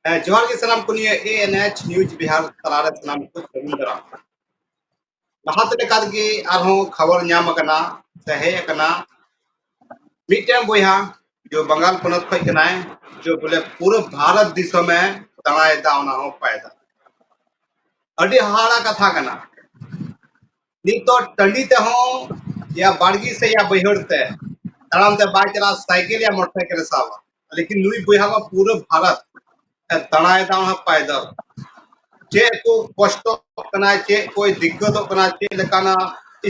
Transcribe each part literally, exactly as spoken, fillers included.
ᱦᱮᱸ, ᱡᱚᱦᱟᱨ ᱜᱮ ᱥᱟᱱᱟᱢ ᱠᱚ᱾ ᱱᱤᱭᱟᱹ ᱮ ᱮᱱ ᱮᱭᱤᱪ News ᱵᱤᱦᱟᱨ ᱛᱟᱞᱟᱨᱮ ᱥᱟᱱᱟᱢ ᱠᱚ ᱥᱟᱹᱜᱩᱱ ᱫᱟᱨᱟᱢ᱾ ᱞᱟᱦᱟ ᱛᱮ ᱞᱮᱠᱟ ᱜᱮ ᱟᱨᱦᱚᱸ ᱠᱷᱚᱵᱚᱨ ᱧᱟᱢ ᱟᱠᱟᱱᱟ ᱥᱮ ᱦᱮᱡ ᱟᱠᱟᱱᱟ, ᱢᱤᱫᱴᱮᱱ ᱵᱚᱭᱦᱟ ᱡᱚ ᱵᱟᱝᱜᱟᱞ ᱯᱚᱱᱚᱛ ᱠᱷᱚᱡ ᱠᱟᱱᱟᱭ, ᱡᱚ ᱵᱚᱞᱮ ᱯᱩᱨᱟᱹ ᱵᱷᱟᱨᱚᱛ ᱫᱤᱥᱚᱢᱮ ᱫᱟᱬᱟᱭᱮᱫᱟ, ᱚᱱᱟ ᱦᱚᱸ ᱯᱟᱭᱫᱟ᱾ ᱟᱹᱰᱤ ᱦᱟᱦᱟᱲᱟ ᱠᱟᱛᱷᱟ ᱠᱟᱱᱟ᱾ ᱱᱤᱛ ᱫᱚ ᱴᱟᱺᱰᱤ ᱛᱮᱦᱚᱸ, ᱭᱟ ᱵᱟᱲᱜᱮ ᱥᱮ ᱭᱟ ᱵᱟᱹᱭᱦᱟᱹᱲ ᱛᱮ ᱛᱟᱲᱟᱢ ᱛᱮ ᱵᱟᱭ ᱪᱟᱞᱟᱜᱼᱟ, ᱥᱟᱭᱠᱮᱞ ᱭᱟ ᱢᱚᱴᱚᱨ ᱥᱟᱭᱠᱮᱞ ᱮ ᱥᱟᱵᱟ᱾ ᱞᱮᱠᱤᱱ ᱱᱩᱭ ᱵᱚᱭᱦᱟ ᱢᱟ ᱯᱩᱨᱟᱹ ᱵᱷᱟᱨᱚᱛ ᱮ ᱫᱟᱬᱟᱭᱮᱫᱟ, ᱚᱱᱟ ᱯᱟᱭᱫᱟᱞ᱾ ᱪᱮᱫ ᱠᱚ ᱠᱚᱥᱴᱚᱜ ᱠᱟᱱᱟ, ᱪᱮᱫ ᱠᱚᱭ ᱫᱤᱠᱠᱟᱹᱛᱚᱜ ᱠᱟᱱᱟ, ᱪᱮᱫ ᱞᱮᱠᱟᱱᱟᱜ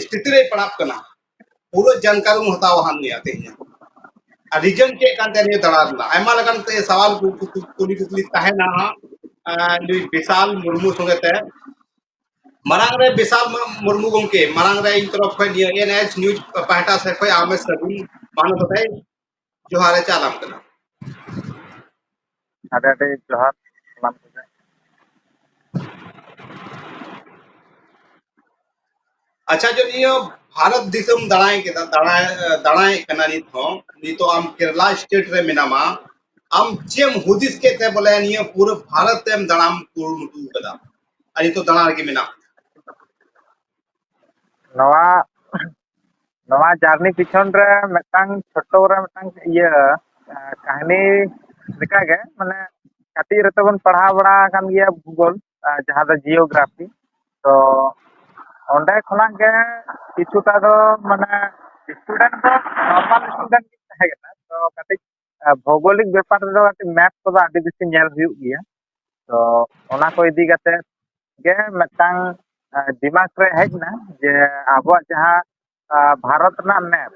ᱥᱛᱷᱤᱛᱤ ᱨᱮᱭ ᱯᱟᱲᱟᱜ ᱠᱟᱱᱟ, ᱯᱩᱨᱟᱹ ᱡᱟᱱᱠᱟᱨᱤ ᱵᱚᱱ ᱦᱟᱛᱟᱣᱟ ᱦᱟᱸᱜ ᱱᱤᱭᱟᱹ ᱛᱮᱦᱮᱧ᱾ ᱟᱨ reason ᱪᱮᱫ ᱠᱟᱱ ᱛᱟᱭᱟ ᱱᱤᱭᱟᱹ ᱫᱟᱬᱟ ᱨᱮᱱᱟᱜ? ᱟᱭᱢᱟ ᱞᱮᱠᱟᱱ ᱛᱮ ᱥᱟᱣᱟᱞ ᱠᱩ-, ᱠᱩ-, ᱠᱩ-, ᱠᱩᱞᱤ ᱠᱩᱠᱞᱤ ᱛᱟᱦᱮᱱᱟ ᱦᱟᱸᱜ, ᱟᱨ ᱱᱩᱭ ᱵᱤᱥᱟᱞ ᱢᱩᱨᱢᱩ ᱥᱚᱸᱜᱮ ᱛᱮ᱾ ᱢᱟᱲᱟᱝ ᱨᱮ ᱵᱤᱥᱟᱞ ᱢᱩᱨᱢᱩ ᱜᱚᱢᱠᱮ, ᱢᱟᱲᱟᱝ ᱨᱮ ᱤᱧ ᱛᱚᱨᱚᱯ ᱠᱷᱚᱱ ᱱᱤᱭᱟᱹ ᱮᱱ ᱮᱭᱤᱪ News ᱯᱟᱦᱴᱟ ᱥᱮᱫ ᱠᱷᱚᱱ ᱟᱢᱮ ᱥᱟᱹᱜᱩᱱ ᱢᱟᱱᱚᱛ ᱠᱟᱛᱮ ᱡᱚᱦᱟᱨ ᱮ ᱪᱟᱞᱟᱢ ᱠᱟᱱᱟ᱾ ᱟᱹᱰᱤ ᱟᱹᱰᱤ ᱡᱚᱦᱟᱨ ᱥᱟᱱᱟᱢ ᱠᱚᱜᱮ᱾ ᱟᱪᱪᱷᱟ, ᱡᱚ ᱱᱤᱭᱟᱹ ᱵᱷᱟᱨᱚᱛ ᱫᱤᱥᱚᱢ ᱫᱟᱬᱟᱭ ᱠᱮᱫᱟ, ᱫᱟᱬᱟᱭ, ᱫᱟᱬᱟᱭᱮᱫ ᱠᱟᱱᱟ ᱱᱤᱛ ᱦᱚᱸ, ᱱᱤᱛᱚᱜ ᱟᱢ ᱠᱮᱨᱟᱞᱟ state ᱨᱮ ᱢᱮᱱᱟᱢᱟ, ᱟᱢ ᱪᱮᱫ ᱮᱢ ᱦᱩᱫᱤᱥ ᱠᱮᱫ ᱛᱮ ᱵᱚᱞᱮ ᱱᱤᱭᱟᱹ ᱯᱩᱨᱟᱹ ᱵᱷᱟᱨᱚᱛ ᱮᱢ ᱫᱟᱬᱟᱢ ᱠᱩᱨᱩᱢᱩᱴᱩ ᱠᱟᱫᱟ ᱟᱨ ᱱᱤᱛᱚᱜ ᱫᱟᱬᱟ ᱨᱮᱜᱮ ᱢᱮᱱᱟᱢ? ᱱᱚᱣᱟ, ᱱᱚᱣᱟ journey ᱯᱤᱪᱷᱚᱱ ᱨᱮ ᱢᱤᱫᱴᱟᱝ ᱪᱷᱳᱴᱳ ᱨᱮ ᱢᱤᱫᱴᱟᱝ ᱤᱭᱟᱹ, ᱟᱸ, ᱠᱟᱹᱦᱱᱤ ᱞᱮᱠᱟᱜᱮ, ᱢᱟᱱᱮ ᱠᱟᱹᱴᱤᱡ ᱨᱮᱛᱚ ᱵᱚᱱ ᱯᱟᱲᱦᱟᱣ ᱵᱟᱲᱟ ᱟᱠᱟᱱ ᱜᱮᱭᱟ ᱵᱷᱩᱜᱳᱞ, ᱟᱸ, ᱡᱟᱦᱟᱸ ᱫᱚ geography᱾ ᱛᱚ ᱚᱸᱰᱮ ᱠᱷᱚᱱᱟᱜ ᱜᱮ ᱠᱤᱪᱷᱩᱴᱟ ᱫᱚ, ᱢᱟᱱᱮ student ᱫᱚ normal student ᱜᱤᱧ ᱛᱟᱦᱮᱸ ᱠᱟᱱᱟ, ᱛᱚ ᱠᱟᱹᱴᱤᱡ, ᱟᱸ, ᱵᱷᱳᱜᱳᱞᱤᱠ ᱵᱮᱯᱟᱨ ᱨᱮᱫᱚ ᱠᱟᱹᱴᱤᱡ map ᱠᱚᱫᱚ ᱟᱹᱰᱤ ᱵᱮᱥᱤ ᱧᱮᱞ ᱦᱩᱭᱩᱜ ᱜᱮᱭᱟ᱾ ᱛᱚ ᱚᱱᱟ ᱠᱚ ᱤᱫᱤ ᱠᱟᱛᱮ ᱜᱮ ᱢᱤᱫᱴᱟᱝ, ᱟᱸ, ᱫᱤᱢᱟᱜᱽ ᱨᱮ ᱦᱮᱡ ᱮᱱᱟ ᱡᱮ ᱟᱵᱚᱣᱟᱜ ᱡᱟᱦᱟᱸ, ᱟᱸ, ᱵᱷᱟᱨᱚᱛ ᱨᱮᱱᱟᱜ map,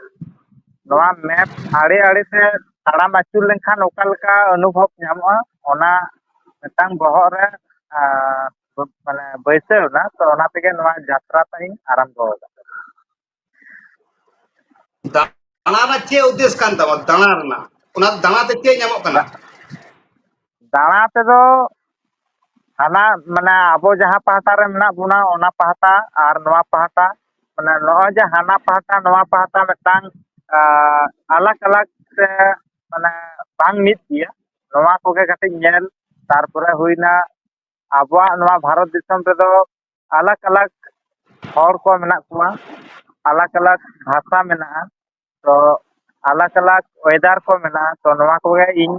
ᱱᱚᱣᱟ map ᱟᱲᱮ ᱟᱲᱮ ᱛᱮ ᱛᱟᱲᱟᱢ ᱟᱹᱪᱩᱨ ᱞᱮᱱᱠᱷᱟᱱ ᱚᱠᱟ ᱞᱮᱠᱟ ᱚᱱᱩᱵᱷᱚᱵ ᱧᱟᱢᱚᱜᱼᱟ, ᱚᱱᱟ ᱢᱤᱫᱴᱟᱝ ᱵᱚᱦᱚᱜ ᱨᱮ, ᱟᱸ, ᱢᱟᱱᱮ ᱵᱟᱹᱭᱥᱟᱹᱣ ᱮᱱᱟ᱾ ᱛᱚ ᱚᱱᱟ ᱛᱮᱜᱮ ᱱᱚᱣᱟ ᱡᱟᱛᱨᱟ ᱛᱟᱹᱧ ᱟᱨᱟᱢᱵᱚ ᱟᱠᱟᱫᱟ᱾ ᱫᱟᱬᱟ ᱨᱮᱱᱟᱜ ᱪᱮᱫ ᱩᱫᱽᱫᱮᱥ ᱠᱟᱱ ᱛᱟᱢᱟ? ᱫᱟᱬᱟ ᱨᱮᱱᱟᱜ, ᱚᱱᱟ ᱫᱟᱬᱟ ᱛᱮ ᱪᱮᱫ ᱧᱟᱢᱚᱜ ᱠᱟᱱᱟ? ᱫᱟᱬᱟ ᱛᱮᱫᱚ ᱦᱟᱱᱟ, ᱢᱟᱱᱮ ᱟᱵᱚ ᱡᱟᱦᱟᱸ ᱯᱟᱦᱴᱟ ᱨᱮ ᱢᱮᱱᱟᱜ ᱵᱚᱱᱟ, ᱚᱱᱟ ᱯᱟᱦᱴᱟ ᱟᱨ ᱱᱚᱣᱟ ᱯᱟᱦᱴᱟ, ᱢᱟᱱᱮ ᱱᱚᱜᱼᱚᱭ ᱡᱮ ᱦᱟᱱᱟ ᱯᱟᱦᱴᱟ ᱱᱚᱣᱟ ᱯᱟᱦᱴᱟ ᱢᱤᱫᱴᱟᱝ, ᱟᱸ, ᱟᱞᱟᱜᱽ ᱟᱞᱟᱜᱽ ᱥᱮ, ᱢᱟᱱᱮ ᱵᱟᱝ ᱢᱤᱫ ᱜᱮᱭᱟ, ᱱᱚᱣᱟ ᱠᱚᱜᱮ ᱠᱟᱹᱴᱤᱡ ᱧᱮᱞ, ᱛᱟᱨᱯᱚᱨᱮ ᱦᱩᱭᱱᱟ ᱟᱵᱚᱣᱟᱜ ᱱᱚᱣᱟ ᱵᱷᱟᱨᱚᱛ ᱫᱤᱥᱚᱢ ᱨᱮᱫᱚ ᱟᱞᱟᱜᱽ ᱟᱞᱟᱜᱽ ᱦᱚᱲ ᱠᱚ ᱢᱮᱱᱟᱜ ᱠᱚᱣᱟ, ᱟᱞᱟᱜᱽ ᱟᱞᱟᱜᱽ ᱵᱷᱟᱥᱟ ᱢᱮᱱᱟᱜᱼᱟ᱾ ᱛᱚ ᱟᱞᱟᱜᱽ ᱟᱞᱟᱜᱽ ᱚᱭᱮᱫᱟᱨ ᱠᱚ ᱢᱮᱱᱟᱜᱼᱟ᱾ ᱛᱚ ᱱᱚᱣᱟ ᱠᱚᱜᱮ ᱤᱧ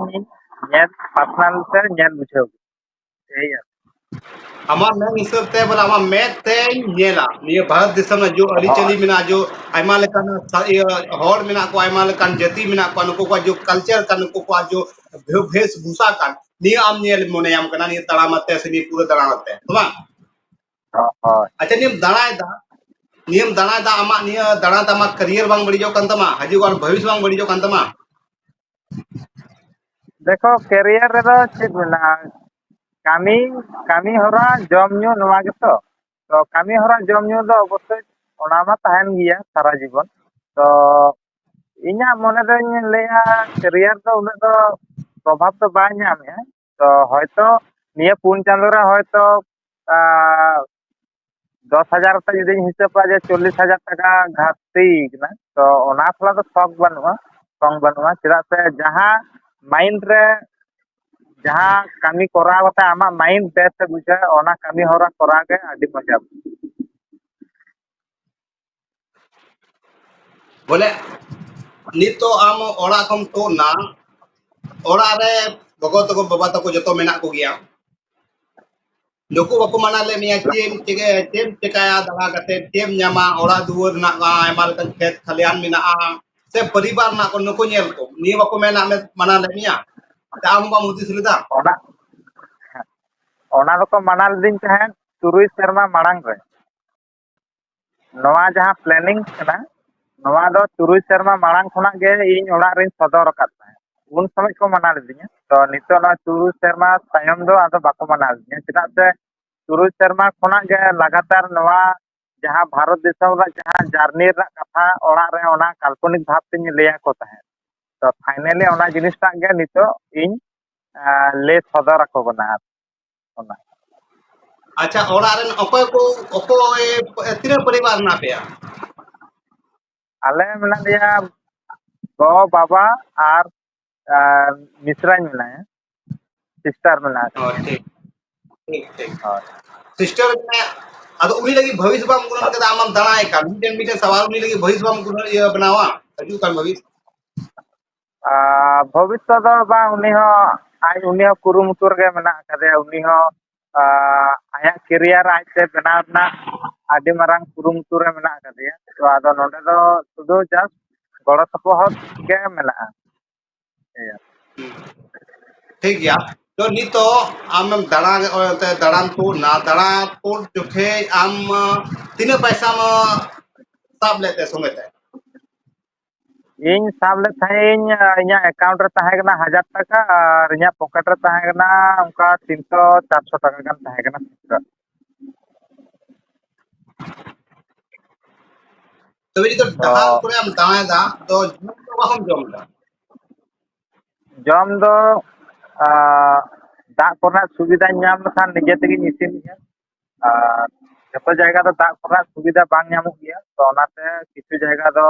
ᱧᱮᱞ ᱯᱟᱨᱥᱚᱱᱟᱞ ᱛᱮ ᱧᱮᱞ ᱵᱩᱡᱷᱟᱹᱣ ᱮᱭᱟ᱾ ᱟᱢᱟᱜ ᱢᱮᱱ ᱦᱤᱥᱟᱹᱵ ᱛᱮ, ᱵᱚᱞᱮ, ᱟᱢᱟᱜ ᱢᱮᱫ ᱛᱮᱧ ᱧᱮᱞᱟ, ᱱᱤᱭᱟᱹ ᱵᱷᱟᱨᱚᱛ ᱫᱤᱥᱚᱢ ᱨᱮ ᱡᱚ ᱟᱹᱨᱤᱪᱟᱹᱞᱤ ᱦᱳᱭ᱾ ᱢᱮᱱᱟᱜᱼᱟ, ᱡᱚ ᱟᱭᱢᱟ ᱞᱮᱠᱟᱱ ᱥᱟ-, ᱤᱭᱟᱹ, ᱦᱚᱲ ᱢᱮᱱᱟᱜ ᱠᱚᱣᱟ, ᱟᱭᱢᱟ ᱞᱮᱠᱟᱱ ᱡᱟᱹᱛᱤ ᱢᱮᱱᱟᱜ ᱠᱚᱣᱟ, ᱱᱩᱠᱩ ᱠᱚᱣᱟᱜ ᱡᱚ ᱠᱟᱞᱪᱟᱨ ᱠᱟᱱ, ᱱᱩᱠᱩ ᱠᱚᱣᱟᱜ ᱡᱚ ᱵᱷᱮ-, ᱵᱷᱮᱥᱵᱷᱩᱥᱟ ᱠᱟᱱ, ᱱᱤᱭᱟᱹ ᱟᱢ ᱧᱮᱞ ᱢᱚᱱᱮᱭᱟᱢ ᱠᱟᱱᱟ, ᱱᱤᱭᱟᱹ ᱛᱟᱲᱟᱢ ᱟᱛᱮ ᱥᱮ ᱱᱤᱭᱟᱹ ᱯᱩᱨᱟᱹ ᱫᱟᱬᱟᱱ ᱟᱛᱮ, ᱦᱮᱸ ᱵᱟᱝ? ᱦᱳᱭ᱾ ᱟᱪᱪᱷᱟ, ᱱᱤᱭᱟᱹᱢ ᱫᱟᱬᱟᱭᱮᱫᱟ, ᱱᱤᱭᱟᱹᱢ ᱫᱟᱬᱟᱭᱮᱫᱟ, ᱟᱢᱟᱜ ᱱᱤᱭᱟᱹ ᱫᱟᱬᱟ ᱛᱮ ᱟᱢᱟᱜ ᱠᱮᱨᱤᱭᱟᱨ ᱵᱟᱝ ᱵᱟᱹᱲᱤᱡᱚᱜ ᱠᱟᱱ ᱛᱟᱢᱟ? ᱦᱤᱡᱩᱜ ᱠᱟᱱ ᱵᱷᱚᱵᱤᱥ ᱵᱟᱝ ᱵᱟᱹᱲᱤᱡᱚᱜ ᱠᱟᱱ ᱛᱟᱢᱟ? ᱫᱮᱠᱷᱚ, ᱠᱮᱨᱤᱭᱟᱨ ᱨᱮᱫᱚ ᱪᱮᱫ ᱢᱮᱱᱟᱜᱼᱟ? ᱠᱟᱹᱢᱤ, ᱠᱟᱹᱢᱤ ᱦᱚᱨᱟ, ᱡᱚᱢ ᱧᱩ, ᱱᱚᱣᱟ ᱜᱮᱛᱚ᱾ ᱛᱚ ᱠᱟᱹᱢᱤ ᱦᱚᱨᱟ, ᱡᱚᱢ ᱧᱩ ᱫᱚ ᱚᱵᱚᱥᱥᱳᱭ ᱚᱱᱟ ᱢᱟ ᱛᱟᱦᱮᱱ ᱜᱮᱭᱟ ᱥᱟᱨᱟ ᱡᱤᱵᱚᱱ᱾ ᱛᱚ ᱤᱧᱟᱹᱜ ᱢᱚᱱᱮ ᱫᱚᱧ ᱞᱟᱹᱭᱟ, ᱠᱮᱨᱤᱭᱟᱨ ᱫᱚ ᱩᱱᱟᱹᱜ ᱫᱚ ᱯᱨᱚᱵᱷᱟᱵᱽ ᱫᱚ ᱵᱟᱭ ᱧᱟᱢᱮᱜᱼᱟ᱾ ᱛᱚ ᱦᱚᱭᱛᱚ ᱱᱤᱭᱟᱹ ᱯᱩᱱ ᱪᱟᱸᱫᱳ ᱨᱮ ᱦᱚᱭᱛᱚ, ᱟᱸ, ᱫᱚᱥ ᱦᱟᱡᱟᱨ ᱠᱟᱛᱮ ᱡᱩᱫᱤᱧ ᱦᱤᱥᱟᱹᱵᱟ ᱡᱮ ᱪᱚᱞᱞᱤᱥ ᱦᱟᱡᱟᱨ ᱴᱟᱠᱟ ᱜᱷᱟᱴᱛᱤ ᱠᱟᱱᱟ, ᱛᱚ ᱚᱱᱟ ᱠᱷᱚᱱᱟᱜ ᱫᱚ ᱥᱚᱠ ᱵᱟᱹᱱᱩᱜᱼᱟ, ᱥᱚᱝ ᱵᱟᱹᱱᱩᱜᱼᱟ᱾ ᱪᱮᱫᱟᱜ ᱥᱮ ᱡᱟᱦᱟᱸ ᱢᱟᱭᱤᱱᱰ ᱨᱮ ᱡᱟᱦᱟᱸ ᱠᱟᱹᱢᱤ ᱠᱚᱨᱟᱣ ᱠᱟᱛᱮ ᱟᱢᱟᱜ ᱢᱟᱭᱤᱱᱰ ᱵᱮᱥ ᱮ ᱵᱩᱡᱷᱟᱹᱣᱟ, ᱚᱱᱟ ᱠᱟᱹᱢᱤ ᱦᱚᱨᱟ ᱠᱚᱨᱟᱣ ᱜᱮ ᱟᱹᱰᱤ ᱢᱚᱡᱟ ᱵᱩᱡᱷᱟᱹᱜᱼᱟ᱾ ᱵᱚᱞᱮ, ᱱᱤᱛᱚᱜ ᱟᱢ ᱚᱲᱟᱜ ᱠᱷᱚᱱ ᱛᱩᱫ ᱱᱟ, ᱚᱲᱟᱜ ᱨᱮ ᱜᱚᱜᱚ ᱛᱟᱠᱚ, ᱵᱟᱵᱟ ᱛᱟᱠᱚ ᱡᱚᱛᱚ ᱢᱮᱱᱟᱜ ᱠᱚᱜᱮᱭᱟ᱾ ᱱᱩᱠᱩ ᱵᱟᱠᱚ ᱢᱟᱱᱟ ᱞᱮᱫ ᱢᱮᱭᱟ, ᱪᱮᱫ ᱮᱢ ᱪᱤᱠᱟᱹᱭᱟ, ᱪᱮᱫ ᱮᱢ ᱪᱤᱠᱟᱹᱭᱟ, ᱫᱟᱬᱟ ᱠᱟᱛᱮ ᱪᱮᱫ ᱮᱢ ᱧᱟᱢᱟ? ᱚᱲᱟᱜ ᱫᱩᱣᱟᱹᱨ ᱦᱮᱱᱟᱜᱼᱟ, ᱟᱭᱢᱟ ᱞᱮᱠᱟᱱ ᱠᱷᱮᱛ ᱠᱷᱟᱞᱤᱭᱟᱱ ᱢᱮᱱᱟᱜᱼᱟ, ᱥᱮ ᱯᱚᱨᱤᱵᱟᱨ ᱦᱮᱱᱟᱜ ᱠᱚ, ᱱᱩᱠᱩ ᱧᱮᱞ ᱠᱚ, ᱱᱤᱭᱟᱹ ᱵᱟᱠᱚ ᱢᱮᱱᱟ, ᱢᱟᱱᱟ ᱞᱮᱫ ᱢᱮᱭᱟ? ᱥᱮ ᱟᱢ ᱦᱚᱸ ᱵᱟᱢ ᱦᱩᱫᱤᱥ ᱞᱮᱫᱟ? ᱚᱱᱟ, ᱚᱱᱟ ᱫᱚᱠᱚ ᱢᱟᱱᱟ ᱞᱤᱫᱤᱧ ᱛᱟᱦᱮᱸᱫ ᱛᱩᱨᱩᱭ ᱥᱮᱨᱢᱟ ᱢᱟᱲᱟᱝ ᱨᱮ᱾ ᱱᱚᱣᱟ ᱡᱟᱦᱟᱸ ᱯᱞᱮᱱᱤᱝ ᱠᱟᱱᱟ, ᱱᱚᱣᱟ ᱫᱚ ᱛᱩᱨᱩᱭ ᱥᱮᱨᱢᱟ ᱢᱟᱲᱟᱝ ᱠᱷᱚᱱᱟᱜ ᱜᱮ ᱤᱧ ᱚᱲᱟᱜ ᱨᱤᱧ ᱥᱚᱫᱚᱨ ᱟᱠᱟᱫ ᱛᱟᱦᱮᱸᱫ᱾ ᱩᱱ ᱥᱚᱢᱚᱭ ᱠᱚ ᱢᱟᱱᱟ ᱞᱤᱫᱤᱧᱟ᱾ ᱛᱚ ᱱᱤᱛᱚᱜ ᱱᱚᱣᱟ ᱛᱩᱨᱩᱭ ᱥᱮᱨᱢᱟ ᱛᱟᱭᱚᱢ ᱫᱚ ᱟᱫᱚ ᱵᱟᱠᱚ ᱢᱟᱱᱟ ᱞᱤᱫᱤᱧᱟ, ᱪᱮᱫᱟᱜ ᱥᱮ ᱛᱩᱨᱩᱭ ᱥᱮᱨᱢᱟ ᱠᱷᱚᱱᱟᱜ ᱜᱮ ᱞᱟᱜᱟᱛᱟᱨ ᱱᱚᱣᱟ ᱡᱟᱦᱟᱸ ᱵᱷᱟᱨᱚᱛ ᱫᱤᱥᱚᱢ ᱨᱮᱱᱟᱜ ᱡᱟᱦᱟᱸ ᱡᱟᱨᱱᱤ ᱨᱮᱱᱟᱜ ᱠᱟᱛᱷᱟ ᱚᱲᱟᱜ ᱨᱮ ᱚᱱᱟ ᱠᱟᱞᱯᱚᱱᱤᱠ ᱵᱷᱟᱵ ᱛᱤᱧ ᱞᱟᱹᱭ ᱟᱠᱚ ᱛᱟᱦᱮᱸᱫ᱾ ᱛᱚ ᱯᱷᱟᱭᱱᱟᱞᱤ ᱚᱱᱟ ᱡᱤᱱᱤᱥᱴᱟᱜ ᱜᱮ ᱱᱤᱛᱚᱜ ᱤᱧ, ᱟᱸ, ᱞᱟᱹᱭ ᱥᱚᱫᱚᱨ ᱟᱠᱚ ᱠᱟᱱᱟ ᱟᱨ ᱚᱱᱟ᱾ ᱟᱪᱪᱷᱟ, ᱚᱲᱟᱜ ᱨᱮᱱ ᱚᱠᱚᱭ ᱠᱚ, ᱚᱠᱚᱭ, ᱛᱤᱱᱟᱹᱜ ᱯᱚᱨᱤᱵᱟᱨ ᱢᱮᱱᱟᱜ ᱯᱮᱭᱟ? ᱟᱞᱮ ᱢᱮᱱᱟᱜ ᱞᱮᱭᱟ ᱜᱚ, ᱵᱟᱵᱟ ᱟᱨ, ᱟᱨ ᱢᱤᱥᱨᱟᱧ ᱢᱮᱱᱟᱭᱟ᱾ ᱥᱤᱥᱴᱟᱨ ᱢᱮᱱᱟᱜ ᱟᱠᱟᱫᱟ᱾ ᱦᱳᱭ, ᱴᱷᱤᱠ, ᱴᱷᱤᱠ, ᱴᱷᱤᱠ᱾ ᱦᱳᱭ᱾ ᱥᱤᱥᱴᱟᱨ ᱢᱮᱱᱟᱜ, ᱟᱫᱚ ᱩᱱᱤ ᱞᱟᱹᱜᱤᱫ ᱵᱷᱟᱵᱤᱥ ᱵᱟᱢ ᱜᱩᱱᱟᱹᱱ ᱠᱟᱫᱟ, ᱟᱢ ᱢᱟᱢ ᱫᱟᱬᱟᱭ ᱠᱟᱱ, ᱢᱤᱫᱴᱮᱱ, ᱢᱤᱫᱴᱮᱱ ᱥᱟᱣᱟᱞ, ᱩᱱᱤ ᱞᱟᱹᱜᱤᱫ ᱵᱷᱟᱵᱤᱥ ᱵᱟᱢ ᱜᱩᱱᱟᱹᱱ, ᱤᱭᱟᱹ, ᱵᱮᱱᱟᱣᱟ, ᱦᱤᱡᱩᱜ ᱠᱟᱱ ᱵᱷᱟᱵᱤᱥ? ᱟᱨ ᱵᱷᱚᱵᱤᱥᱥᱚᱛ ᱫᱚ ᱵᱟᱝ, ᱩᱱᱤ ᱦᱚᱸ, ᱟᱡ, ᱩᱱᱤ ᱦᱚᱸ ᱠᱩᱨᱩᱢᱩᱴᱩ ᱨᱮᱜᱮ ᱢᱮᱱᱟᱜ ᱟᱠᱟᱫᱮᱭᱟ᱾ ᱩᱱᱤ ᱦᱚᱸ, ᱟᱨ, ᱟᱭᱟᱜ career ᱟᱡᱛᱮ ᱵᱮᱱᱟᱣ ᱨᱮᱱᱟᱜ ᱟᱹᱰᱤ ᱢᱟᱨᱟᱝ ᱠᱩᱨᱩᱢᱩᱴᱩ ᱨᱮ ᱢᱮᱱᱟᱜ ᱟᱠᱟᱫᱮᱭᱟ᱾ ᱛᱚ, ᱟᱫᱚ ᱱᱚᱰᱮ ᱫᱚ ᱥᱩᱫᱷᱩ just ᱜᱚᱲᱚ ᱥᱚᱯᱚᱦᱚᱫ ᱜᱮ ᱢᱮᱱᱟᱜᱼᱟ᱾ ᱦᱮᱸ᱾ ᱴᱷᱤᱠ ᱜᱮᱭᱟ᱾ ᱛᱚ, ᱱᱤᱛᱚᱜ ᱟᱢᱮᱢ ᱫᱟᱬᱟ, ᱚᱱᱛᱮ ᱫᱟᱬᱟᱱ ᱛᱩᱫ ᱱᱟ, ᱫᱟᱬᱟ ᱛᱩᱫ ᱡᱚᱠᱷᱮᱡ ᱟᱢ, ᱟᱸ, ᱛᱤᱱᱟᱹᱜ ᱯᱚᱭᱥᱟᱢ, ᱟᱸ, ᱥᱟᱵ ᱞᱮᱫ ᱛᱮ ᱥᱚᱸᱜᱮ ᱛᱮ? ᱤᱧ ᱥᱟᱵ ᱞᱮᱫ ᱛᱟᱦᱮᱸᱫ, ᱤᱧ, ᱟᱸ, ᱤᱧᱟᱹᱜ account ᱨᱮ ᱛᱟᱦᱮᱸ ᱠᱟᱱᱟ ᱦᱟᱡᱟᱨ ᱴᱟᱠᱟ ᱟᱨ ᱤᱧᱟᱹᱜ pocket ᱨᱮ ᱛᱟᱦᱮᱸ ᱠᱟᱱᱟ ᱚᱱᱠᱟ ᱛᱤᱱᱥᱚ ᱪᱟᱨᱥᱚ ᱴᱟᱠᱟ ᱜᱟᱱ ᱛᱟᱦᱮᱸ ᱠᱟᱱᱟ ᱠᱷᱩᱪᱨᱟᱹ᱾ ᱛᱚᱵᱮ ᱱᱤᱛᱚᱜ ᱛᱚ ᱰᱟᱦᱟᱨ ᱠᱚᱨᱮ ᱟᱢ ᱫᱟᱬᱟᱭᱮᱫᱟ, ᱛᱚ ᱡᱚᱢ ᱫᱚ ᱚᱠᱟ ᱠᱷᱚᱱ ᱡᱚᱢ ᱮᱫᱟ? ᱡᱚᱢ ᱫᱚ, ᱟᱸ, ᱫᱟᱜ ᱠᱚᱨᱮᱱᱟᱜ ᱥᱩᱵᱤᱫᱷᱟᱧ ᱧᱟᱢ ᱞᱮᱠᱷᱟᱱ ᱱᱤᱡᱮ ᱛᱮᱜᱮᱧ ᱤᱥᱤᱱ ᱜᱮᱭᱟ᱾ ᱟᱨ ᱡᱚᱛᱚ ᱡᱟᱭᱜᱟ ᱫᱚ ᱫᱟᱜ ᱠᱚᱨᱮᱱᱟᱜ ᱥᱩᱵᱤᱫᱷᱟ ᱵᱟᱝ ᱧᱟᱢᱚᱜ ᱜᱮᱭᱟ, ᱛᱚ ᱚᱱᱟᱛᱮ ᱠᱤᱪᱷᱩ ᱡᱟᱭᱜᱟ ᱫᱚ,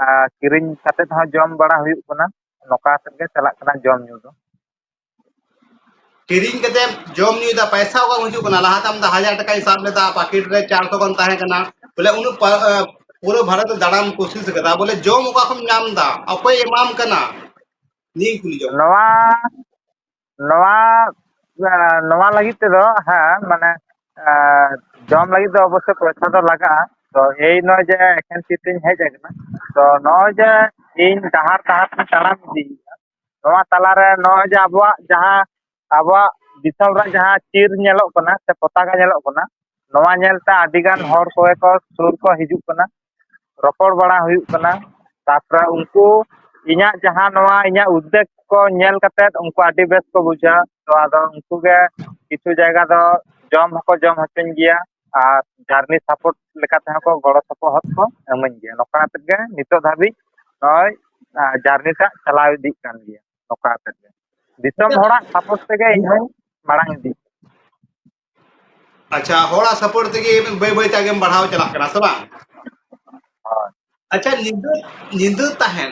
ᱟᱸ, ᱠᱤᱨᱤᱧ ᱠᱟᱛᱮᱫ ᱦᱚᱸ ᱡᱚᱢ ᱵᱟᱲᱟ ᱦᱩᱭᱩᱜ ᱠᱟᱱᱟ᱾ ᱱᱚᱝᱠᱟ ᱠᱟᱛᱮᱫ ᱜᱮ ᱪᱟᱞᱟᱜ ᱠᱟᱱᱟ ᱡᱚᱢ ᱧᱩ ᱫᱚ᱾ ᱠᱤᱨᱤᱧ ᱠᱟᱛᱮᱢ ᱡᱚᱢ ᱧᱩᱭᱮᱫᱟ, ᱯᱚᱭᱥᱟ ᱚᱠᱟ ᱠᱷᱚᱱ ᱦᱤᱡᱩᱜ ᱠᱟᱱᱟ? ᱞᱟᱦᱟ ᱛᱮ ᱟᱢ ᱫᱚ ᱦᱟᱡᱟᱨ ᱴᱟᱠᱟᱧ ᱥᱟᱵ ᱞᱮᱫᱟ, pocket ᱨᱮ ᱪᱟᱨᱥᱚ ᱜᱟᱱ ᱛᱟᱦᱮᱸ ᱠᱟᱱᱟ, ᱵᱚᱞᱮ ᱩᱱᱟᱹᱜ ᱯᱟ-, ᱟᱸ, ᱯᱩᱨᱟᱹ ᱵᱷᱟᱨᱚᱛ ᱨᱮ ᱫᱟᱬᱟᱱ ᱠᱳᱥᱤᱥ ᱠᱟᱫᱟ, ᱵᱚᱞᱮ ᱡᱚᱢ ᱚᱠᱟ ᱠᱷᱚᱱ ᱧᱟᱢ ᱮᱫᱟ, ᱚᱠᱚᱭ ᱮᱢᱟᱢ ᱠᱟᱱᱟ? ᱱᱤᱭᱟᱹᱧ ᱠᱩᱞᱤ ᱡᱚᱝ ᱠᱟᱱᱟ᱾ ᱱᱚᱣᱟ, ᱱᱚᱣᱟ, ᱟᱸ, ᱱᱚᱣᱟ ᱞᱟᱹᱜᱤᱫ ᱛᱮᱫᱚ, ᱦᱮᱸ, ᱢᱟᱱᱮ, ᱟᱸ, ᱡᱚᱢ ᱞᱟᱹᱜᱤᱫ ᱫᱚ ᱚᱵᱚᱥᱥᱳᱭ ᱯᱚᱭᱥᱟ ᱫᱚ ᱞᱟᱜᱟᱜᱼᱟ᱾ ᱛᱚ ᱮᱭ ᱱᱚᱜᱼᱚᱭ ᱡᱮ ᱮᱠᱷᱮᱱ ᱛᱤ ᱛᱤᱧ ᱦᱮᱡ ᱟᱠᱟᱱᱟ, ᱛᱚ ᱱᱚᱜᱼᱚᱭ ᱡᱮ ᱤᱧ ᱰᱟᱦᱟᱨ, ᱰᱟᱦᱟᱨ ᱛᱤᱧ ᱛᱟᱲᱟᱢ ᱤᱫᱤᱭᱮᱫᱟ, ᱱᱚᱣᱟ ᱛᱟᱞᱟᱨᱮ ᱱᱚᱜᱼᱚᱭ ᱡᱮ ᱟᱵᱚᱣᱟᱜ ᱡᱟᱦᱟᱸ, ᱟᱵᱚᱣᱟᱜ ᱫᱤᱥᱚᱢ ᱨᱮ ᱡᱟᱦᱟᱸ ᱪᱤᱨ ᱧᱮᱞᱚᱜ ᱠᱟᱱᱟ ᱥᱮ ᱯᱚᱛᱟᱠᱟ ᱧᱮᱞᱚᱜ ᱠᱟᱱᱟ, ᱱᱚᱣᱟ ᱧᱮᱞᱛᱮ ᱟᱹᱰᱤ ᱜᱟᱱ ᱦᱩᱸ᱾ ᱦᱚᱲ ᱠᱚᱜᱮ ᱠᱚ ᱥᱩᱨ ᱠᱚ ᱦᱤᱡᱩᱜ ᱠᱟᱱᱟ, ᱨᱚᱯᱚᱲ ᱵᱟᱲᱟ ᱦᱩᱭᱩᱜ ᱠᱟᱱᱟ᱾ ᱛᱟᱨᱯᱚᱨᱮ ᱩᱱᱠᱩ ᱤᱧᱟᱹᱜ ᱡᱟᱦᱟᱸ ᱱᱚᱣᱟ ᱤᱧᱟᱹᱜ ᱩᱫᱽᱫᱮᱜᱽ ᱠᱚ ᱧᱮᱞ ᱠᱟᱛᱮᱫ ᱩᱱᱠᱩ ᱟᱹᱰᱤ ᱵᱮᱥ ᱠᱚ ᱵᱩᱡᱷᱟᱹᱣᱟ᱾ ᱛᱚ ᱟᱫᱚ ᱩᱱᱠᱩ ᱜᱮ ᱠᱤᱪᱷᱩ ᱡᱟᱭᱜᱟ ᱫᱚ ᱡᱚᱢ ᱦᱚᱸᱠᱚ ᱡᱚᱢ ᱦᱚᱪᱚᱧ ᱜᱮᱭᱟ ᱟᱨ journey support ᱞᱮᱠᱟ ᱛᱮᱦᱚᱸ ᱠᱚ ᱜᱚᱲᱚ ᱥᱚᱯᱚᱦᱚᱫ ᱠᱚ ᱮᱢᱟᱹᱧ ᱜᱮᱭᱟ᱾ ᱱᱚᱝᱠᱟ ᱠᱟᱛᱮᱫ ᱜᱮ ᱱᱤᱛᱚᱜ ᱫᱷᱟᱹᱵᱤᱡ ᱱᱚᱜᱼᱚᱭ, ᱟᱸ, journey ᱴᱟᱜ ᱪᱟᱞᱟᱣ ᱤᱫᱤᱜ ᱠᱟᱱ ᱜᱮᱭᱟ᱾ ᱱᱚᱝᱠᱟ ᱠᱟᱛᱮᱫ ᱜᱮ ᱫᱤᱥᱚᱢ ᱦᱚᱲᱟᱜ support ᱛᱮᱜᱮ ᱤᱧ ᱦᱚᱸᱧ ᱢᱟᱲᱟᱝ ᱤᱫᱤᱜ᱾ ᱟᱪᱪᱷᱟ, ᱦᱚᱲᱟᱜ support ᱛᱮᱜᱮ ᱵᱟᱹᱭ ᱵᱟᱹᱭ ᱛᱮ ᱟᱜᱮᱢ ᱵᱟᱲᱦᱟᱣ ᱪᱟᱞᱟᱜ ᱠᱟᱱᱟ, ᱥᱮ ᱵᱟᱝ? ᱦᱳᱭ᱾ ᱟᱪᱪᱷᱟ, ᱧᱤᱫᱟᱹ, ᱧᱤᱫᱟᱹ ᱛᱟᱦᱮᱱ,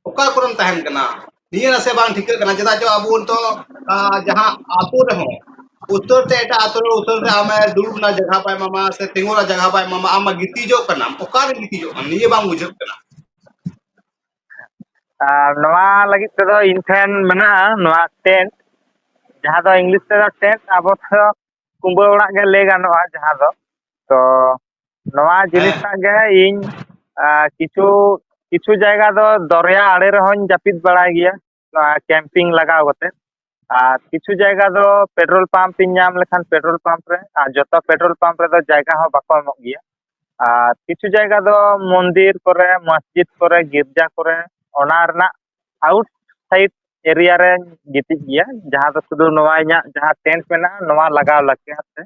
ᱚᱠᱟ ᱠᱚᱨᱮᱢ ᱛᱟᱦᱮᱱ ᱠᱟᱱᱟ? ᱱᱤᱭᱟᱹ ᱱᱟᱥᱮ ᱵᱟᱝ ᱴᱷᱤᱠᱟᱹᱜ ᱠᱟᱱᱟ᱾ ᱪᱮᱫᱟᱜ ᱪᱚ ᱟᱵᱚ ᱱᱤᱛᱚᱜ, ᱟᱸ, ᱡᱟᱦᱟᱸ ᱟᱛᱳ ᱨᱮᱦᱚᱸ ᱩᱛᱟᱹᱨ ᱛᱮ ᱮᱴᱟᱜ ᱟᱛᱳ ᱨᱮ ᱩᱛᱟᱹᱨ ᱛᱮ ᱟᱢᱮ ᱫᱩᱲᱩᱵ ᱨᱮᱱᱟᱜ ᱡᱟᱭᱜᱟ ᱵᱟᱭ ᱮᱢᱟᱢᱟ ᱥᱮ ᱛᱤᱸᱜᱩ ᱨᱮᱱᱟᱜ ᱡᱟᱭᱜᱟ ᱵᱟᱭ ᱮᱢᱟᱢᱟ, ᱟᱢ ᱢᱟ ᱜᱤᱛᱤᱡᱚᱜ ᱠᱟᱱᱟᱢ, ᱚᱠᱟᱨᱮᱢ ᱜᱤᱛᱤᱡᱚᱜ ᱠᱟᱱᱟ, ᱱᱤᱭᱟᱹ ᱵᱟᱝ ᱵᱩᱡᱷᱟᱹᱜ ᱠᱟᱱᱟ᱾ ᱟᱨ ᱱᱚᱣᱟ ᱞᱟᱹᱜᱤᱫ ᱛᱮᱫᱚ ᱤᱧ ᱴᱷᱮᱱ ᱢᱮᱱᱟᱜᱼᱟ ᱱᱚᱣᱟ ᱴᱮᱱᱴ, ᱡᱟᱦᱟᱸ ᱫᱚ ᱤᱝᱞᱤᱥ ᱛᱮᱫᱚ ᱴᱮᱱᱴ, ᱟᱵᱚ ᱫᱚ ᱠᱩᱢᱵᱟᱹ ᱚᱲᱟᱜ ᱜᱮ ᱞᱟᱹᱭ ᱜᱟᱱᱚᱜᱼᱟ ᱡᱟᱦᱟᱸ ᱫᱚ᱾ ᱛᱚ ᱱᱚᱣᱟ ᱡᱤᱱᱤᱥ ᱦᱮᱸ᱾ ᱴᱟᱜ ᱜᱮ ᱤᱧ, ᱟᱸ, ᱠᱤᱪᱷᱩ ᱠᱤᱪᱷᱩ ᱡᱟᱭᱜᱟ ᱫᱚ ᱫᱚᱨᱭᱟ ᱟᱲᱮ ᱨᱮᱦᱚᱸᱧ ᱡᱟᱹᱯᱤᱫ ᱵᱟᱲᱟᱭ ᱜᱮᱭᱟ, ᱱᱚᱣᱟ ᱠᱮᱢᱯᱤᱝ ᱞᱟᱜᱟᱣ ᱠᱟᱛᱮ᱾ ᱟᱨ ᱠᱤᱪᱷᱩ ᱡᱟᱭᱜᱟ ᱫᱚ ᱯᱮᱴᱨᱳᱞ ᱯᱟᱢᱯ ᱤᱧ ᱧᱟᱢ ᱞᱮᱠᱷᱟᱱ ᱯᱮᱴᱨᱳᱞ ᱯᱟᱢᱯ ᱨᱮ, ᱟᱨ ᱡᱚᱛᱚ ᱯᱮᱴᱨᱳᱞ ᱯᱟᱢᱯ ᱨᱮᱫᱚ ᱡᱟᱭᱜᱟ ᱦᱚᱸ ᱵᱟᱠᱚ ᱮᱢᱚᱜ ᱜᱮᱭᱟ᱾ ᱟᱨ ᱠᱤᱪᱷᱩ ᱡᱟᱭᱜᱟ ᱫᱚ ᱢᱚᱱᱫᱤᱨ ᱠᱚᱨᱮ, ᱢᱚᱥᱡᱤᱫ ᱠᱚᱨᱮ, ᱜᱤᱨᱡᱟ ᱠᱚᱨᱮ, ᱚᱱᱟ ᱨᱮᱱᱟᱜ ᱟᱣᱩᱴ ᱥᱟᱭᱤᱰ ᱮᱨᱤᱭᱟ ᱨᱮᱧ ᱜᱤᱛᱤᱡ ᱜᱮᱭᱟ, ᱡᱟᱦᱟᱸ ᱫᱚ ᱥᱩᱫᱷᱩ ᱱᱚᱣᱟ ᱤᱧᱟᱹᱜ ᱡᱟᱦᱟᱸ ᱴᱮᱱᱴ ᱢᱮᱱᱟᱜᱼᱟ, ᱱᱚᱣᱟ ᱞᱟᱜᱟᱣ ᱞᱟᱹᱜᱤᱫ ᱛᱮ᱾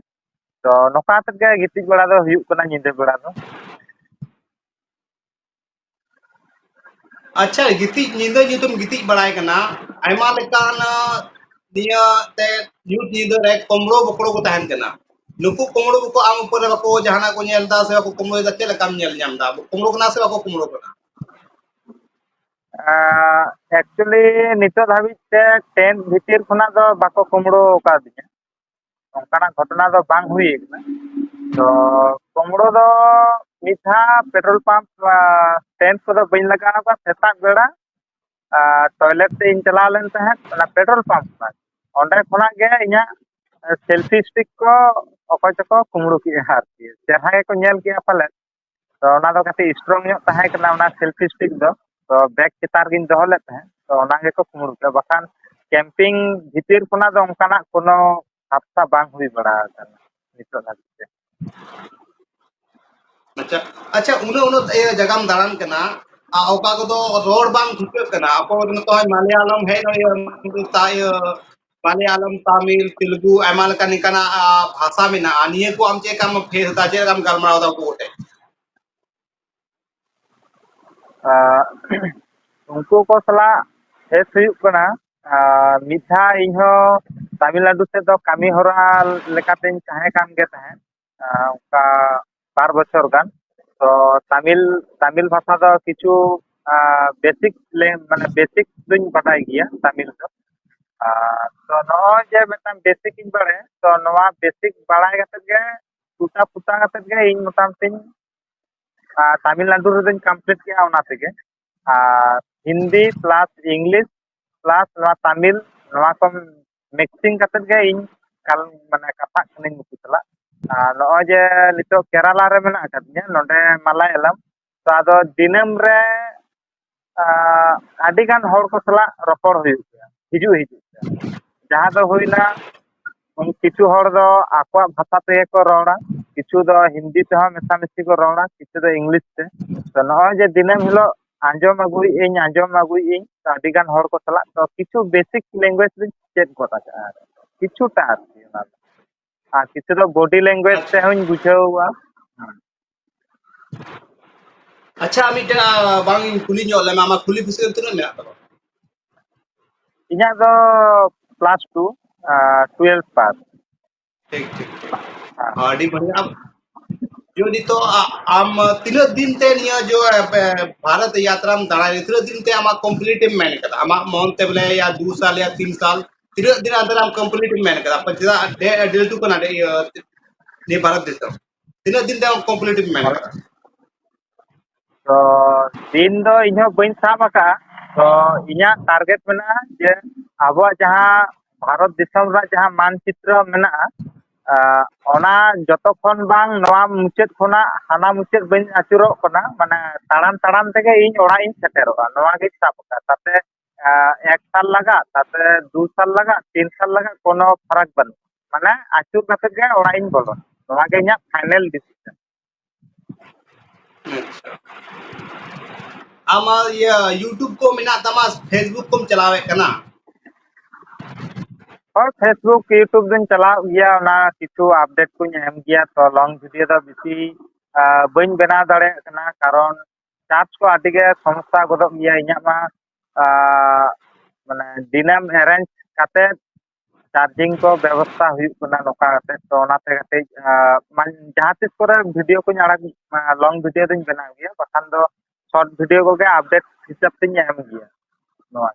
ᱛᱚ ᱱᱚᱝᱠᱟ ᱠᱟᱛᱮ ᱜᱮ ᱜᱤᱛᱤᱡ ᱵᱟᱲᱟ ᱫᱚ ᱦᱩᱭᱩᱜ ᱠᱟᱱᱟ ᱧᱤᱫᱟᱹ ᱵᱮᱲᱟ ᱫᱚ᱾ ᱟᱪᱪᱷᱟ, ᱜᱤᱛᱤᱡ, ᱧᱤᱫᱟᱹ ᱧᱩᱛᱩᱢ ᱜᱤᱛᱤᱡ ᱵᱟᱲᱟᱭ ᱠᱟᱱᱟ, ᱟᱭᱢᱟ ᱞᱮᱠᱟᱱ, ᱟᱸ, ᱱᱤᱭᱟᱹ ᱛᱮ ᱧᱩᱛ ᱧᱤᱫᱟᱹ ᱨᱮ ᱠᱚᱢᱲᱳ ᱵᱚᱠᱲᱳ ᱠᱚ ᱛᱟᱦᱮᱱ ᱠᱟᱱᱟ᱾ ᱱᱩᱠᱩ ᱠᱚᱢᱲᱳ ᱠᱚᱠᱚ ᱟᱢ ᱩᱯᱚᱨ ᱨᱮ ᱵᱟᱠᱚ ᱡᱟᱦᱟᱱᱟᱜ ᱠᱚ ᱧᱮᱞ ᱮᱫᱟ ᱥᱮ ᱵᱟᱠᱚ ᱠᱚᱢᱲᱳᱭᱮᱫᱟ, ᱪᱮᱫ ᱞᱮᱠᱟᱢ ᱧᱮᱞ ᱧᱟᱢ ᱮᱫᱟ? ᱠᱚᱢᱲᱳ ᱠᱟᱱᱟ ᱥᱮ ᱵᱟᱠᱚ ᱠᱚᱢᱲᱳ ᱠᱟᱱᱟ? ᱮᱠᱪᱩᱭᱮᱞᱤ ᱱᱤᱛᱚᱜ ᱫᱷᱟᱹᱵᱤᱡ ᱛᱮ ᱴᱮᱱᱴ ᱵᱷᱤᱛᱤᱨ ᱠᱷᱚᱱᱟᱜ ᱫᱚ ᱵᱟᱠᱚ ᱠᱩᱢᱵᱽᱲᱩ ᱟᱠᱟᱫᱤᱧᱟ᱾ ᱚᱱᱠᱟᱱᱟᱜ ᱜᱷᱚᱴᱚᱱᱟ ᱫᱚ ᱵᱟᱝ ᱦᱩᱭ ᱟᱠᱟᱱᱟ᱾ ᱛᱚ ᱠᱩᱢᱵᱽᱲᱩ ᱫᱚ ᱢᱤᱫ ᱫᱷᱟᱣ ᱯᱮᱴᱨᱳᱞ ᱯᱟᱢᱯ, ᱴᱮᱱᱴ ᱠᱚᱫᱚ ᱵᱟᱹᱧ ᱞᱟᱜᱟᱣ ᱟᱠᱟᱫ, ᱥᱮᱛᱟᱜ ᱵᱮᱲᱟ ᱴᱚᱭᱞᱮᱴ ᱥᱮᱫ ᱤᱧ ᱪᱟᱞᱟᱣ ᱞᱮᱱ ᱛᱟᱦᱮᱸᱫ, ᱚᱱᱟ ᱯᱮᱴᱨᱳᱞ ᱯᱟᱢᱯ ᱠᱷᱚᱱᱟᱜ᱾ ᱚᱸᱰᱮ ᱠᱷᱚᱱᱟᱜ ᱜᱮ ᱤᱧᱟᱹᱜ ᱥᱮᱞᱯᱷᱤ ᱥᱴᱤᱠ ᱠᱚ ᱚᱠᱚᱭ ᱪᱚᱠᱚ ᱠᱩᱢᱵᱽᱲᱩ ᱠᱮᱜᱼᱟ ᱟᱨᱠᱤ, ᱪᱮᱦᱨᱟ ᱜᱮᱠᱚ ᱧᱮᱞ ᱠᱮᱜᱼᱟ ᱯᱟᱞᱮᱫ᱾ ᱛᱚ ᱚᱱᱟ ᱫᱚ ᱠᱟᱹᱴᱤᱡ ᱥᱴᱨᱚᱝ ᱧᱚᱜ ᱛᱟᱦᱮᱸ ᱠᱟᱱᱟ, ᱚᱱᱟ ᱥᱮᱞᱯᱷᱤ ᱥᱴᱤᱠ ᱫᱚ᱾ ᱛᱚ ᱵᱮᱜᱽ ᱪᱮᱛᱟᱱ ᱨᱮᱜᱤᱧ ᱫᱚᱦᱚ ᱞᱮᱫ ᱛᱟᱦᱮᱸᱫ, ᱛᱚ ᱚᱱᱟ ᱜᱮᱠᱚ ᱠᱩᱢᱵᱽᱲᱩ ᱠᱮᱫᱟ᱾ ᱵᱟᱠᱷᱟᱱ ᱠᱮᱢᱯᱤᱝ ᱵᱷᱤᱛᱤᱨ ᱠᱷᱚᱱᱟᱜ ᱫᱚ ᱚᱱᱠᱟᱱᱟᱜ ᱠᱳᱱᱳ ᱦᱟᱫᱥᱟ ᱵᱟᱝ ᱦᱩᱭ ᱵᱟᱲᱟ ᱟᱠᱟᱱᱟ ᱱᱤᱛᱚᱜ ᱫᱷᱟᱹᱵᱤᱡ ᱛᱮ᱾ ᱟᱪᱪᱷᱟ, ᱟᱪᱪᱷᱟ, ᱩᱱᱟᱹᱜ ᱩᱱᱟᱹᱜ ᱤᱭᱟᱹ ᱡᱟᱭᱜᱟᱢ ᱫᱟᱬᱟᱱ ᱠᱟᱱᱟ, ᱟᱨ ᱚᱠᱟ ᱠᱚᱫᱚ ᱨᱚᱲ ᱵᱟᱝ ᱴᱷᱤᱠᱟᱹᱜ ᱠᱟᱱᱟ, ᱟᱠᱚ ᱫᱚ ᱱᱤᱛᱚᱜ ᱢᱟᱞᱭᱟᱞᱚᱢ ᱦᱮᱡ ᱱᱟ, ᱤᱭᱟᱹ, ᱢᱟᱞᱭᱟᱞᱚᱢ, ᱛᱟᱢᱤᱞ, ᱛᱮᱞᱮᱜᱩ, ᱟᱭᱢᱟ ᱞᱮᱠᱟᱱ ᱱᱤᱝᱠᱟᱱᱟᱜ, ᱟ, ᱵᱷᱟᱥᱟ ᱢᱮᱱᱟᱜᱼᱟ᱾ ᱱᱤᱭᱟᱹ ᱠᱚ ᱟᱢ ᱪᱮᱫ ᱞᱮᱠᱟᱢ ᱯᱷᱮᱥ ᱮᱫᱟ, ᱪᱮᱫ ᱞᱮᱠᱟᱢ ᱜᱟᱞᱢᱟᱨᱟᱣ ᱮᱫᱟ ᱩᱱᱠᱩ ᱠᱚᱴᱷᱮᱱ? ᱟᱨ ᱩᱱᱠᱩ ᱠᱚ ᱥᱟᱞᱟᱜ ᱯᱷᱮᱥ ᱦᱩᱭᱩᱜ ᱠᱟᱱᱟ᱾ ᱟᱨ ᱢᱤᱫ ᱫᱷᱟᱣ ᱤᱧᱦᱚᱸ ᱛᱟᱢᱤᱞᱱᱟᱰᱩ ᱥᱮᱫ ᱫᱚ ᱠᱟᱹᱢᱤ ᱦᱚᱨᱟ ᱞᱮᱠᱟᱛᱤᱧ ᱛᱟᱦᱮᱸ ᱠᱟᱱ ᱜᱮ ᱛᱟᱦᱮᱸᱫ, ᱟᱨ ᱚᱱᱠᱟ ᱵᱟᱨ ᱵᱚᱪᱷᱚᱨ ᱜᱟᱱ᱾ ᱛᱚ ᱛᱟᱢᱤᱞ, ᱛᱟᱢᱤᱞ ᱵᱷᱟᱥᱟ ᱫᱚ ᱠᱤᱪᱷᱩ ᱵᱮᱥᱤᱠ, ᱢᱟᱱᱮ ᱵᱮᱥᱤᱠ ᱫᱚᱧ ᱵᱟᱰᱟᱭ ᱜᱮᱭᱟ ᱛᱟᱢᱤᱞ ᱫᱚ᱾ ᱟᱨ ᱛᱚ ᱱᱚᱜᱼᱚᱭ ᱡᱮ ᱢᱤᱫᱴᱟᱝ ᱵᱮᱥᱤᱠ ᱤᱧ ᱵᱟᱲᱟᱭᱟ, ᱛᱚ ᱱᱚᱣᱟ ᱵᱮᱥᱤᱠ ᱵᱟᱲᱟᱭ ᱠᱟᱛᱮ ᱜᱮ ᱴᱩᱴᱟ ᱯᱷᱩᱴᱟ ᱠᱟᱛᱮ ᱜᱮ ᱤᱧ ᱢᱚᱴᱟᱢᱩᱴᱤᱧ ᱟᱨ ᱛᱟᱢᱤᱞᱱᱟᱲᱩ ᱨᱮᱫᱚᱧ ᱠᱚᱢᱯᱞᱤᱴ ᱠᱮᱜᱼᱟ ᱚᱱᱟ ᱛᱮᱜᱮ᱾ ᱟᱨ ᱦᱤᱱᱫᱤ ᱯᱞᱟᱥ ᱤᱝᱞᱤᱥ ᱯᱞᱟᱥ ᱱᱚᱣᱟ ᱛᱟᱢᱤᱞ, ᱱᱚᱣᱟ ᱠᱚ ᱢᱤᱠᱥᱤᱝ ᱠᱟᱛᱮᱫ ᱜᱮ ᱤᱧ ᱠᱟᱞ-, ᱢᱟᱱᱮ ᱠᱟᱛᱷᱟᱜ ᱠᱟᱹᱱᱟᱹᱧ ᱱᱩᱠᱩ ᱥᱟᱞᱟᱜ᱾ ᱟᱨ ᱱᱚᱜᱼᱚᱭ ᱡᱮ ᱱᱤᱛᱚᱜ ᱠᱮᱨᱟᱞᱟ ᱨᱮ ᱢᱮᱱᱟᱜ ᱟᱠᱟᱫᱤᱧᱟ, ᱱᱚᱰᱮ ᱢᱟᱞᱟᱭᱟᱞᱟᱢ, ᱛᱚ ᱟᱫᱚ ᱫᱤᱱᱟᱹᱢ ᱨᱮ, ᱟᱸ, ᱟᱹᱰᱤ ᱜᱟᱱ ᱦᱚᱲ ᱠᱚ ᱥᱟᱞᱟᱜ ᱨᱚᱯᱚᱲ ᱦᱩᱭᱩᱜ ᱜᱮᱭᱟ, ᱦᱤᱡᱩᱜ ᱦᱤᱡᱩᱜ ᱛᱮ᱾ ᱡᱟᱦᱟᱸ ᱫᱚ ᱦᱩᱭᱱᱟ, ᱠᱤᱪᱷᱩ ᱦᱚᱲ ᱫᱚ ᱟᱠᱚᱣᱟᱜ ᱵᱷᱟᱥᱟ ᱛᱮᱜᱮ ᱠᱚ ᱨᱚᱲᱟ, ᱠᱤᱪᱷᱩ ᱫᱚ ᱦᱤᱱᱫᱤ ᱛᱮᱦᱚᱸ ᱢᱮᱥᱟᱢᱤᱥᱤ ᱠᱚ ᱨᱚᱲᱟ, ᱠᱤᱪᱷᱩ ᱫᱚ ᱤᱝᱞᱤᱥ ᱛᱮ᱾ ᱛᱚ ᱱᱚᱜᱼᱚᱭ ᱡᱮ ᱫᱤᱱᱟᱹᱢ ᱦᱤᱞᱳᱜ ᱟᱸᱡᱚᱢ ᱟᱹᱜᱩᱭᱮᱫ ᱟᱹᱧ, ᱟᱸᱡᱚᱢ ᱟᱹᱜᱩᱭᱮᱫ ᱟᱹᱧ, ᱛᱚ ᱟᱹᱰᱤ ᱜᱟᱱ ᱦᱚᱲ ᱠᱚ ᱥᱟᱞᱟᱜ ᱛᱚ ᱠᱤᱪᱷᱩ ᱵᱮᱥᱤᱠ ᱞᱮᱝᱜᱩᱭᱮᱡᱽ ᱫᱚᱧ ᱪᱮᱫ ᱜᱚᱫ ᱟᱠᱟᱫᱼᱟ, ᱠᱤᱪᱷᱩᱴᱟ ᱟᱨᱠᱤ ᱚᱱᱟ ᱫᱚ᱾ ᱟᱨ ᱠᱤᱪᱷᱩ ᱫᱚ ᱵᱚᱰᱤ ᱞᱮᱝᱜᱩᱭᱮᱡᱽ ᱟᱪᱪᱷᱟ᱾ ᱛᱮᱦᱚᱸᱧ ᱵᱩᱡᱷᱟᱹᱣᱟ᱾ ᱟᱪᱪᱷᱟ, ᱢᱤᱫᱴᱮᱱ, ᱟ, ᱵᱟᱝ ᱤᱧ ᱠᱩᱞᱤ ᱧᱚᱜ ᱞᱮᱢᱟ, ᱟᱢᱟᱜ ᱠᱩᱞᱤ ᱵᱤᱥᱚᱭ ᱛᱤᱱᱟᱹᱜ ᱢᱮᱱᱟᱜ ᱛᱟᱢᱟ? ᱤᱧᱟᱹᱜ ᱫᱚ ᱯᱞᱟᱥ ᱴᱩ, ᱟᱨ ᱴᱩᱭᱮᱞᱵᱷ ᱯᱟᱥ᱾ ᱴᱷᱤᱠ, ᱴᱷᱤᱠ, ᱴᱷᱤᱠ᱾ ᱦᱮᱸ᱾ ᱟᱹᱰᱤ ᱵᱟᱲᱤᱭᱟ᱾ ᱡᱚ ᱱᱤᱛᱚᱜ ᱟ-, ᱟᱢ ᱛᱤᱱᱟᱹᱜ ᱫᱤᱱ ᱛᱮ ᱱᱤᱭᱟᱹ ᱡᱚ, ᱮ, ᱯᱮ, ᱵᱷᱟᱨᱚᱛ ᱭᱟᱛᱨᱟᱢ ᱫᱟᱬᱟᱭ, ᱛᱤᱱᱟᱹᱜ ᱫᱤᱱ ᱛᱮ ᱟᱢᱟᱜ ᱠᱚᱢᱯᱞᱤᱴ ᱮᱢ ᱢᱮᱱ ᱠᱟᱫᱟ? ᱟᱢᱟᱜ ᱢᱚᱱ ᱛᱮ ᱵᱚᱞᱮ ᱭᱟ ᱫᱩ ᱥᱟᱞ ᱭᱟ ᱛᱤᱱ ᱥᱟᱞ, ᱛᱤᱱᱟᱹᱜ ᱫᱤᱱ ᱟᱱᱫᱟᱨ ᱟᱢ ᱠᱚᱢᱯᱞᱤᱴ ᱮᱢ ᱢᱮᱱ ᱠᱟᱫᱟ? ᱟᱯᱮ ᱪᱮᱫᱟᱜ ᱰᱮ-, ᱰᱮ ᱴᱩ ᱠᱟᱱᱟ ᱰᱮ-, ᱤᱭᱟᱹ, ᱱᱤᱭᱟᱹ ᱵᱷᱟᱨᱚᱛ ᱫᱤᱥᱚᱢ? ᱛᱤᱱᱟᱹᱜ ᱫᱤᱱ ᱛᱮ ᱟᱢ ᱠᱚᱢᱯᱞᱤᱴ ᱮᱢ ᱢᱮᱱ ᱠᱟᱫᱟ? ᱛᱚ ᱫᱤᱱ ᱫᱚ ᱤᱧ ᱦᱚᱸ ᱵᱟᱹᱧ ᱥᱟᱵ ᱟᱠᱟᱫᱼᱟ᱾ ᱛᱚ ᱤᱧᱟᱹᱜ ᱴᱟᱨᱜᱮᱴ ᱢᱮᱱᱟᱜᱼᱟ ᱡᱮ ᱟᱵᱚᱣᱟᱜ ᱡᱟᱦᱟᱸ ᱵᱷᱟᱨᱚᱛ ᱫᱤᱥᱚᱢ ᱨᱮᱱᱟᱜ ᱡᱟᱦᱟᱸ ᱢᱟᱱᱪᱤᱛᱨᱚ ᱢᱮᱱᱟᱜᱼᱟ, ᱟᱸ, ᱚᱱᱟ ᱡᱚᱛᱚ ᱠᱷᱚᱱ ᱵᱟᱝ ᱱᱚᱣᱟ ᱢᱩᱪᱟᱹᱫ ᱠᱷᱚᱱᱟᱜ ᱦᱟᱱᱟ ᱢᱩᱪᱟᱹᱫ ᱵᱟᱹᱧ ᱟᱹᱪᱩᱨᱚᱜ ᱠᱟᱱᱟ, ᱢᱟᱱᱮ ᱛᱟᱲᱟᱢ ᱛᱟᱲᱟᱢ ᱛᱮᱜᱮ ᱤᱧ ᱚᱲᱟᱜ ᱤᱧ ᱥᱮᱴᱮᱨᱚᱜᱼᱟ, ᱱᱚᱣᱟ ᱜᱤᱧ ᱥᱟᱵ ᱟᱠᱟᱫᱼᱟ᱾ ᱛᱟᱛᱮ, ᱟᱸ, ᱮᱠ ᱥᱟᱞ ᱞᱟᱜᱟᱜ, ᱛᱟᱛᱮ ᱫᱩ ᱥᱟᱞ ᱞᱟᱜᱟᱜ, ᱛᱤᱱ ᱥᱟᱞ ᱞᱟᱜᱟᱜ, ᱠᱳᱱᱳ ᱯᱷᱟᱨᱟᱠ ᱵᱟᱹᱱᱩᱜᱼᱟ, ᱢᱟᱱᱮ ᱟᱹᱪᱩᱨ ᱠᱟᱛᱮ ᱜᱮ ᱚᱲᱟᱜ ᱤᱧ ᱵᱚᱞᱚᱱᱟ, ᱱᱚᱣᱟ ᱜᱮ ᱤᱧᱟᱹᱜ ᱯᱷᱟᱭᱱᱮᱞ ᱰᱤᱥᱤᱡᱚᱱ᱾ ᱟᱪᱪᱷᱟ᱾ ᱟᱢᱟᱜ ᱤᱭᱟᱹ YouTube ᱠᱚ ᱢᱮᱱᱟᱜ ᱛᱟᱢᱟ, Facebook ᱠᱚᱢ ᱪᱟᱞᱟᱣᱮᱫ ᱠᱟᱱᱟ? ᱦᱳᱭ, Facebook, YouTube ᱫᱚᱧ ᱪᱟᱞᱟᱣ ᱜᱮᱭᱟ, ᱚᱱᱟ ᱠᱤᱪᱷᱩ ᱟᱯᱰᱮᱴ ᱠᱚᱧ ᱮᱢ ᱜᱮᱭᱟ, ᱛᱚ ᱞᱚᱝ ᱵᱷᱤᱰᱤᱭᱳ ᱫᱚ ᱵᱮᱥᱤ, ᱟ, ᱵᱟᱹᱧ ᱵᱮᱱᱟᱣ ᱫᱟᱲᱮᱭᱟᱜ ᱠᱟᱱᱟ, ᱠᱟᱨᱚᱱ ᱪᱟᱨᱡᱽ ᱠᱚ ᱟᱹᱰᱤ ᱜᱮ ᱥᱚᱢᱚᱥᱥᱟ ᱜᱚᱫᱚᱜ ᱜᱮᱭᱟ ᱤᱧᱟᱹᱜ ᱢᱟ, ᱟ, ᱢᱟᱱᱮ ᱫᱤᱱᱟᱹᱢ ᱮᱨᱮᱧᱡᱽ ᱠᱟᱛᱮ ᱪᱟᱨᱡᱤᱝ ᱠᱚ ᱵᱮᱵᱚᱥᱛᱷᱟ ᱦᱩᱭᱩᱜ ᱠᱟᱱᱟ ᱱᱚᱝᱠᱟ ᱠᱟᱛᱮ, ᱛᱚ ᱚᱱᱟᱛᱮ ᱠᱟᱹᱴᱤᱡ, ᱟ, ᱢᱟᱱ-, ᱡᱟᱦᱟᱸ ᱛᱤᱥ ᱠᱚᱨᱮ ᱵᱷᱤᱰᱤᱭᱳ ᱠᱚᱧ ᱟᱲᱟᱜ, ᱟ, ᱞᱚᱝ ᱵᱷᱤᱰᱤᱭᱳ ᱫᱚᱧ ᱵᱮᱱᱟᱣ ᱜᱮᱭᱟ, ᱵᱟᱠᱷᱟᱱ ᱫᱚ short video ᱠᱚᱜᱮ update ᱦᱤᱥᱟᱹᱵ ᱛᱤᱧ ᱮᱢ ᱜᱮᱭᱟ ᱱᱚᱣᱟ᱾